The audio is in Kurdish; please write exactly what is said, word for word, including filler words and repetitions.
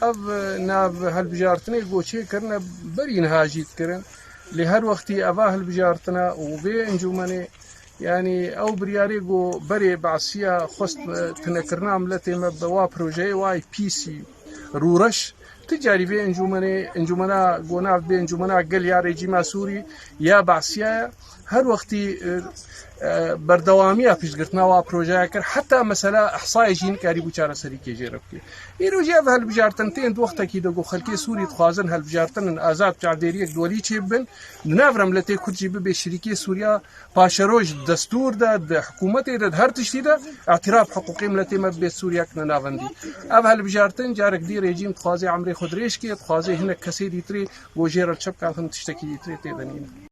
Ev nav hilbijartinê ku çêkirine berî niha jî dikirin. Lê her wextî eva hilbijartina û vê encûmenê, yanî ew biryarê ku berê Be'siya xwest, e, tunekirina miletê me bi wa projeyê wa pîsî rûreş, ti carî vê encûmenê, encûmena ku nav bê encûmena gel ya rejîma Sûrî ya Be'siya ye. Her wextî, e, e, berdewamiya piştgirtina wa projeya kir, heta mesela ihsayê jî nikarîbû çareserîkê jê re bike. Îro jî ev hilbijartin tên di wextekî de ku xelkê Sûrî dixwazin hilbijartinên azad çavdêriyek duwelî çêbibin, di nav re miletê Kurd jî bibe şirîkê Sûriya paşeroş di destûr de, di hikûmetê de, di her tiştî de îtiraf hiqûqê miletê me bibê Sûriyek ne navendî. Ev hilbijartin carek dî rejîm dixwaze emrê xwe dirêj ke, dixwaze hinek kesê dîtirê ku jê re çepkan hin tiştekî dîtirê tê de nîne.